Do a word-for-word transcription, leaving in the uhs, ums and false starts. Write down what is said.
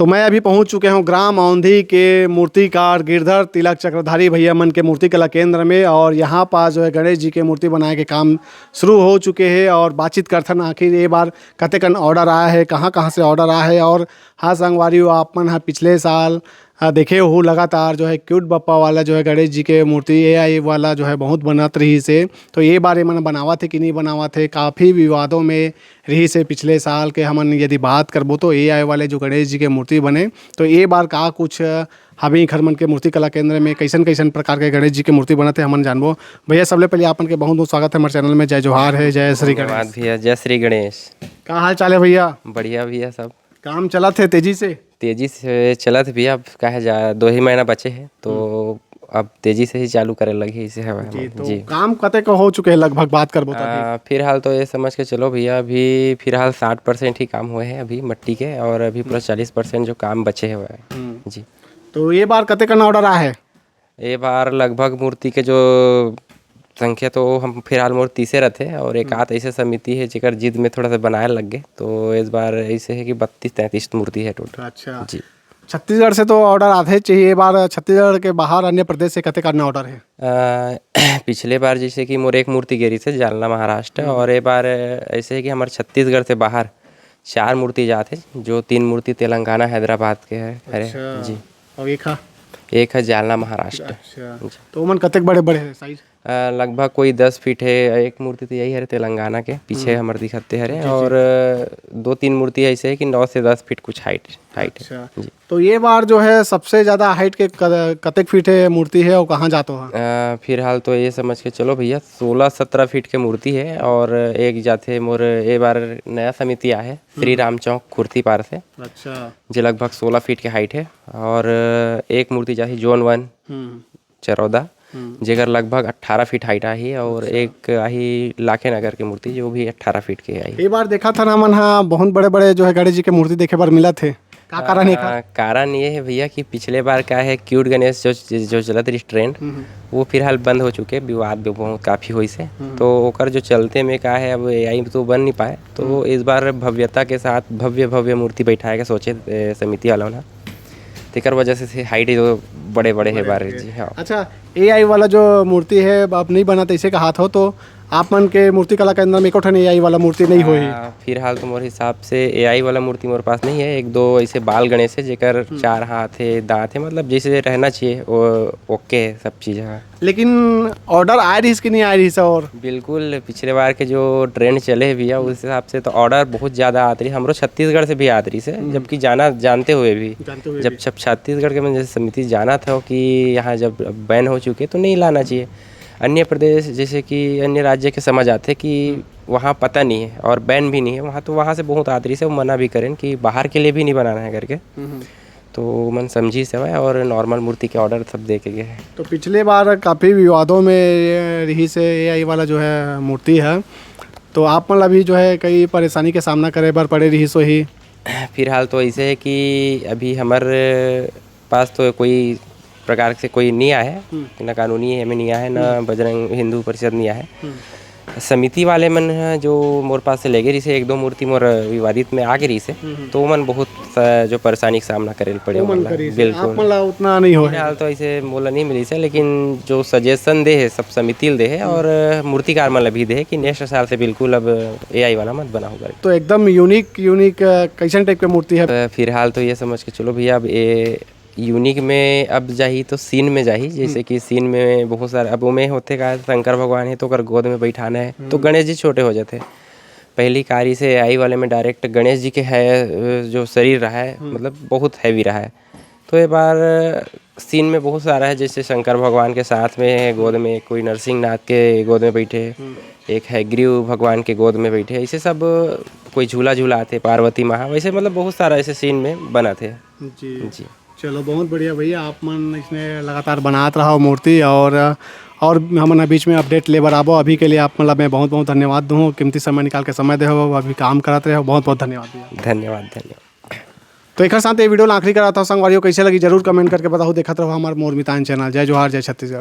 तो मैं अभी पहुंच चुके हूं ग्राम औंधी के मूर्तिकार गिरधर तिलक चक्रधारी भैया मन के मूर्ति कला केंद्र में, और यहां पास जो है गणेश जी के मूर्ति बनाए के काम शुरू हो चुके हैं, और बातचीत करथन आखिर ये बार कतेकन ऑर्डर आया है, कहां-कहां से ऑर्डर आया है। और हां संगवारी हो, आप मन ह पिछले साल, अ, देखे हो लगातार जो है क्यूट बप्पा वाला जो है गणेश जी के मूर्ति एआई वाला जो है बहुत बनत रहिस हे, तो ये बार ये मन बनावत हे कि नहीं बनावत हे, काफ़ी विवादों में रहिस हे पिछले साल के। हमन यदि बात करबो तो एआई वाले जो गणेश जी के मूर्ति बने, तो ये बार का कुछ हवे घर मन के मूर्ति कला केंद्र में, कैसन कैसन प्रकार के गणेश जी के मूर्ति बनत हे, हमन जानबो। भैया, सबले पहले आपन के बहुत बहुत स्वागत है हमारे चैनल में। जय जोहार है, जय श्री धन्यवाद गणेश। भैया, जय श्री गणेश। का हाल चाल है भैया? बढ़िया भैया, सब काम चलत हे तेजी से? तेजी से चलत हे भैया, अब का है जा, दो ही महीना बचे हे, तो अब तेजी से ही चालू करे लगही, इसे हवय जी, हमन। तो जी। काम कतेक हो चुके हे लगभग, बात करबो तो अभी? आ, फिलहाल तो ये समझ के चलो भैया, अभी फिलहाल साठ परसेंट ही काम हुए हे अभी मट्टी के, और अभी पूरा चालीस परसेंट जो काम बचे हुए हे। हम्म। जी। तो ये बार कतेकन ऑर्डर आए हे? ये बार लगभग मूर्ति के जो संख्या तो हम फिलहाल मोर तीसे रथे, और एक आध ऐसे समिति हे जेकर जिद में थोड़ा सा बनाए लग गे, तो इस बार ऐसे हे कि बत्तीस तैंतीस मूर्ति हे टोटल। अच्छा। जी। छत्तीसगढ़ से तो ऑर्डर आथे चाहिए, ये बार छत्तीसगढ़ के बाहर अन्य प्रदेश से कतेक आना ऑर्डर हे? अ, पिछले बार जैसे कि मोर एक मूर्ति गे रहिस हे जालना महाराष्ट्र, और ये बार ऐसे हे कि हमर छत्तीसगढ़ से बाहर चार मूर्ति जात हे, जो तीन मूर्ति तेलंगाना, हैदराबाद के हे, हरे। अच्छा। जी। और एक हा? एक हे जालना महाराष्ट्र। अच्छा। जी। तो ओमन कतेक बड़े बड़े हे साइज? अ, लगभग कोई दस फीट हे, एक मूर्ति तो यही हरे तेलंगाना के, पीछे हमर दिखत ते हरे, जी, जी। और, अ, दो तीन मूर्ति ऐसे हे कि नौ से दस फीट कुछ हाइट, हाइट हे। अच्छा। जी। तो ये बार जो है सबसे ज्यादा हाइट के क-, कतेक फीट हे मूर्ति हे और कहाँ जात हे? अ, फिलहाल तो ये समझ के चलो भैया, सोलह सत्रह फीट के मूर्ति हे, और एक जाथे मोर, ये बार नया समिति आए हे, श्री राम चौक खुर्सीपार से, अच्छा। जे लगभग सोलह फीट के हाइट हे, और एक मूर्ति जाही जोन वन, हम्म। चरौदा, हम्म। जेकर लगभग अट्ठारह फीट हाइट आही, और अच्छा। एक आही लाखे नगर के मूर्ति, जो भी अट्ठारह फीट के आही। ये बार देखत हन हमन हा, बहुत बड़े-बड़े जो है गणेश जी के मूर्ति देखे बर मिलत हे। का कारण हे एखर? आ, कारण ये हे भैया कि पिछले बार का हे, क्यूट गणेश जो, जो चलत रहिस ट्रेंड, हम्म। वो फिलहाल बंद हो चुके, विवाद भी बहुत काफ़ी होइस हे। हम्म। तो ओकर जो चलते में का हे, अब एआई तो बन नहीं पाए, तो हम्म। इस बार भव्यता के साथ भव्य, भव्य मूर्ति बैठाए के सोचे, ए, समिति वाला मन हा। तेकर वजह से, से हाइट जो बड़े-बड़े हे बड़े बार, हे। जी, हाँ। अच्छा, एआई वाला जो मूर्ति हे, अब नहीं बनत हे, ऐसे कहात हो, तो आप मन के मूर्ति कला केंद्र में एको ठन एआई वाला मूर्ति नहीं होही? आ, फिलहाल तो मोर हिसाब से एआई वाला मूर्ति मोर पास नहीं हे। एक दो ऐसे बाल गणेश हे, जेकर हम्म। चार हाथ हे, दांत हे, मतलब जैसे रहना चाहिए, वो ओके हे सब चीज़, हाँ। लेकिन ऑर्डर आए रहिस कि नहीं आए रहिस और? बिल्कुल, पिछले बार के जो ट्रेंड चले हे भैया, हम्म। उस हिसाब से तो ऑर्डर बहुत ज़्यादा आत रहिस, हमरो छत्तीसगढ़ से भी आत रहिस हे, हम्म। जबकि जाना, जानते हुए भी, जानते हुए जब भी। छप-, छत्तीसगढ़ के मन जैसे समिति जानत हो कि यहाँ जब बैन हो चुके तो नहीं लाना चाहिए। अन्य प्रदेश, जैसे कि अन्य राज्य के समझ आथे कि हम्म। वहाँ पता नहीं हे और बैन भी नहीं हे वहाँ, तो वहाँ से बहुत आत रहिस हे, वो मना भी करेन कि बाहर के लिए भी नहीं बनाना हे करके। हम्म। तो मन समझिस हवय और नॉर्मल मूर्ति के ऑर्डर सब दे के गे हे। तो पिछले बार काफ़ी विवादों में ये रहिस हे, एआई वाला जो है मूर्ति हे, तो आप मन ला भी जो है कई परेशानी के सामना करे बर पड़े रहिस होही। फिलहाल तो ऐसे हे कि अभी हमर पास तो कोई प्रकार से कोई नहीं आए हे, हम्म। ना कानूनी एमे नहीं आए हे, ना हम्म। बजरंग हिंदू परिषद नहीं आए हे। हम्म। समिति वाले मन ह, जो मोर पास से लेगे रहिस हे, एक दो मूर्ति मोर विवादित में आगे रहिस हे, हम्म, हम्म। तो ओमन बहुत स-, जो परेशानी के सामना करे ल पड़े ओमन ओमन ला। करिस हे। बिल्कुल। आप मन ला उतना नहीं होय हे। फिलहाल तो ऐसे मोला नहीं मिलिस हे, लेकिन जो सजेशन दे हे, सब समिति ल दे हे हम्म। और मूर्तिकार मन ला भी दे हे कि नेक्स्ट साल से बिल्कुल अब एआई वाला मत बनाओ करके। तो एकदम यूनिक, यूनिक, अ, कैसन टाइप के मूर्ति हे? अ, फिलहाल तो ये समझ के चलो भैया, अब ये यूनिक में अब जाही तो सीन में जाही, जैसे हम्म। कि सीन में बहुत सारा, अब ओमे होथे का, शंकर भगवान हे तो ओकर गोद में बैठाना हे, तो हम्म। गणेश जी छोटे हो जाथे। पहली कारी से एआई वाले में डायरेक्ट गणेश जी के है, अ, जो शरीर रहा है, हम्म। मतलब बहुत हैवी रहा है। तो ये बार सीन में बहुत सारा है, जैसे शंकर भगवान के साथ में है, गोद हम्म। में कोई नरसिंह नाथ के गोद में बैठे, हम्म। एक है ग्रीव भगवान के गोद में बैठे, ऐसे सब कोई झूला झूलाथे पार्वती माँ, वैसे मतलब बहुत सारा ऐसे सीन में बनाथे। जी। जी। चलो, बहुत बढ़िया भैया, आप मन इसने लगातार बनात रहो मूर्ति और, और हमन ह बीच में अपडेट ले बर आबो। अभी के लिए आप मन ला मैं बहुत बहुत धन्यवाद दूँ, कीमती समय निकाल के समय दे हो, अभी काम करत रहे हो, बहुत बहुत धन्यवाद भैया। धन्यवाद, धन्यवाद। तो एक साथ ये वीडियो ला आखिरी कराता हूँ संगवारियों, कैसे लगी जरूर कमेंट करके बताओ, देखत रहो हमारे मोर मितान चैनल। जय जोहार, जय छत्तीसगढ़।